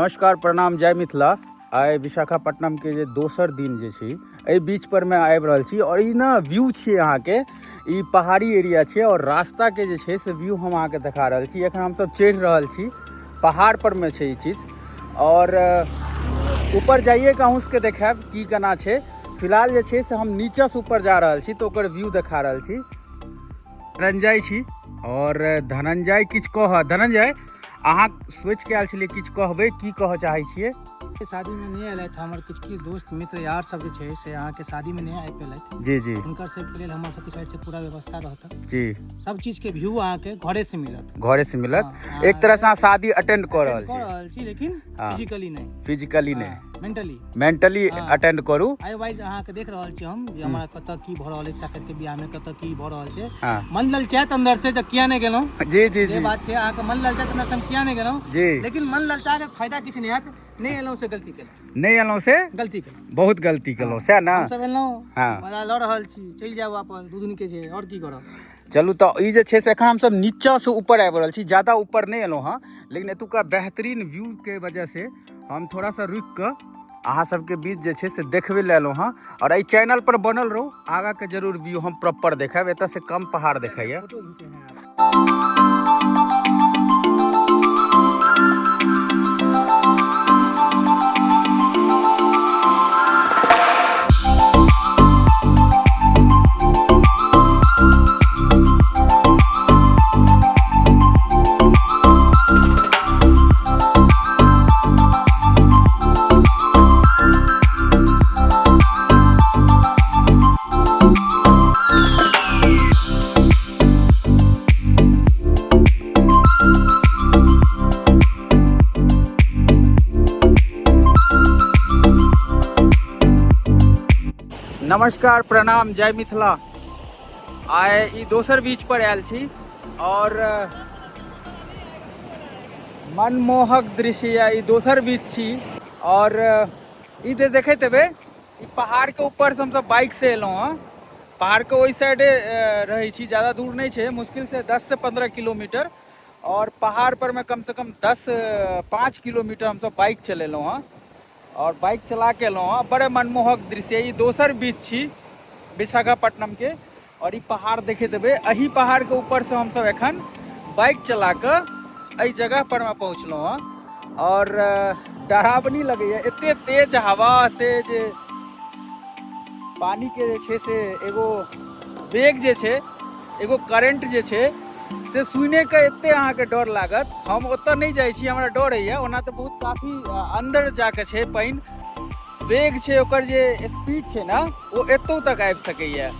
नमस्कार, प्रणाम, जय मिथिला। आइ विशाखापट्टनम के जे दोसर दिन जे छै, एहि बीच पर मे आबि रहल छी और ई ना व्यू छियै अहाँके, ई पहाड़ी एरिया छै और रास्ता के जे छै से व्यू हम अहाँके देखा रहल छी। एखन हमसब चढ़ि रहल छी, पहाड़ पर मे छै ई चीज और ऊपर जाइए के अहूँ सबके देखायब की केना छै। फिलहाल जे छै से हम नीचा से ऊपर जा रहल छी तऽ ओकर व्यू देखा रहल छी। धनंजय छी और धनंजय किछु कह। धनंजय, अहाँ सोचि के आयल छलियै किछु कहबै, की कहऽ चाहै छियै? शादी में नहि एलथि हमर किछु किछु दोस्त मित्र यार सब जे छै से अहाँके शादी में नहि आबि पेलथि। जी जी। हुनकर सबके लेल हमर सबके साइड से पूरा व्यवस्था रहत। जी। सब चीज के व्यू अहाँके घरे से मिलत। घरे से मिलत। हाँ, एक तरह से अहाँ शादी अटेंड कऽ रहल कऽ छी। रहल छी, लेकिन हाँ। फिजिकली नहि। फिजिकली नहि, मेंटली। मेंटली हाँ। अटेंड करू। आइ वाइज अहाँके देख रहल छी हम जे हमरा कतऽ की भऽ रहल अछि, साकेत के बियाह में कतऽ की भऽ रहल छै। हाँ। मन ललचायत अंदर से तऽ किया नहि गेलहुँ। जी जी। जे जी बात छै, अहाँके मन ललचायत अंदर से हम किया नहि गेलहुँ। जी। लेकिन मन ललचा के फायदा किछु नहि हैत। नहि एलहुँ से गलती केलहुँ। नहि एलहुँ से गलती केलहुँ, बहुत गलती केलहुँ, सएह ने? हमसब एलहुँ, हाँ। मजा लऽ रहल छी, चलि जायब वापस, 2 दिन के छै, आओर की करब। चलू, तऽ ई जे छै से एखन हमसब नीचाँ से ऊपर आबि रहल छी, ज्यादा ऊपर नहि एलहुँ हँ, लेकिन एतुका बेहतरीन व्यू के वजह से हम थोड़ा सा रुकि कऽ अहाँ सबके बीच जे छै से देखबै लए एलहुँ हँ। और एहि चैनल पर बनल रहू, आगाँ के जरूर व्यू हम प्रॉपर देखायब। एतऽ से कम पहाड़ देखाइए। फोटो घीचे हैं आप। नमस्कार, प्रणाम, जय मिथिला। आइ ई दोसर बीच पर आयल छी और मनमोहक दृश्य यऽ। ई दोसर बीच छी और ई जे देखैत हेबै, ई पहाड़ के ऊपर से हमसब बाइक से एलहुँ हँ। पहाड़ के ओहि साइडे रहै छी, ज्यादा दूर नहि छै, मुश्किल से 10 से 15 किलोमीटर, और पहाड़ पर में कम से कम 10-5 किलोमीटर हमसब बाइक चलेलहुँ हँ और बाइक चला के एलहुँ हँ। बड़े मनमोहक दृश्य। ई दोसर बीच छी विशाखापट्टनम के और ई पहाड़ देखैत हेबै, एही पहाड़ के ऊपर से हमसब एखन बाइक चला कऽ एहि जगह पर में पहुँचलहुँ हँ। और डरावनी लगैया, एते तेज हवा से जे पानी के जे छै से एगो वेग जे छै, एगो करेंट जे छै से सुने के एते अहाँके डर लागत। हम ओतऽ नहि जाइ छी, हमरा डर होइए। ओना तऽ बहुत काफी अंदर जाके छै पानि, वेग छै ओकर जे स्पीड छै ने, ओ एतौ तक आबि सकैए।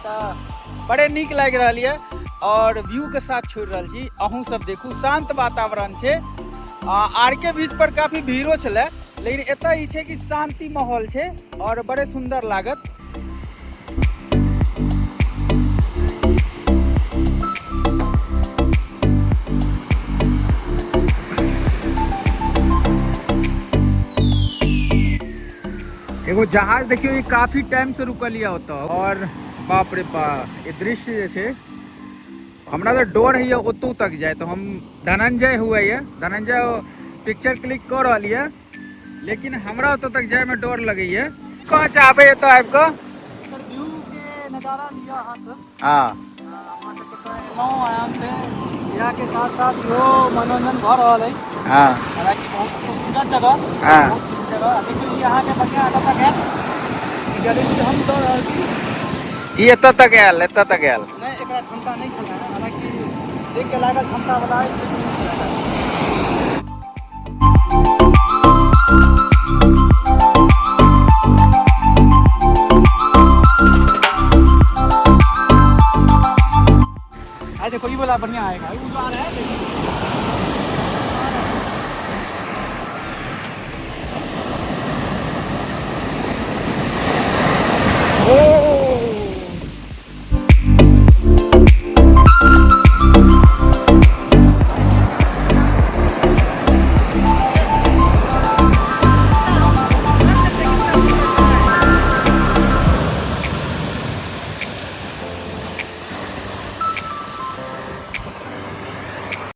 तऽ बड़े नीक लागि रहल यऽ और व्यू के साथ छोड़ि रहल छी, अहूँ सब देखू, शांत वातावरण छै। आर के बीच पर काफी भीड़ो छलै, लेकिन एतऽ ई छै कि शांति माहौल छै और बड़े सुंदर लागत। एगो जहाज देखियो, ई काफी टाइम से रुकल यऽ ओतऽ। और बाप रे बाप, ई दृश्य जे छै, हमरा तऽ डर होइए ओतौ तक जाय। तऽ हम धनंजय हुए यऽ, धनंजय पिक्चर क्लिक कऽ रहल यऽ, लेकिन हमरा ओतऽ तक जायमे डर लगैए। कहाँ चाहबै एतऽ आबि कऽ? एकर व्यू के नजारा लिअ अहाँ सब। हाँ। अपना सबके तऽ एलहुँ आराम से, बियाह के साथ साथ इहो मनोरंजन भऽ रहल अछि। हाँ। हालांकि बहुत खूबसूरत जगह। हाँ। बहुत नीक जगह। देखियौ, ई अहाँके बढ़िआँ एतऽ तक आयत, ई गारंटी हम दऽ रहल छी। ई एतऽ तक आयल, एतऽ तक आयल। नहि, एकरा क्षमता नहि छलै, हालांकि देख के लागल क्षमता वाला अछि, लेकिन नहि छलै। आ देखो, ई वाला बढ़िया आएगा।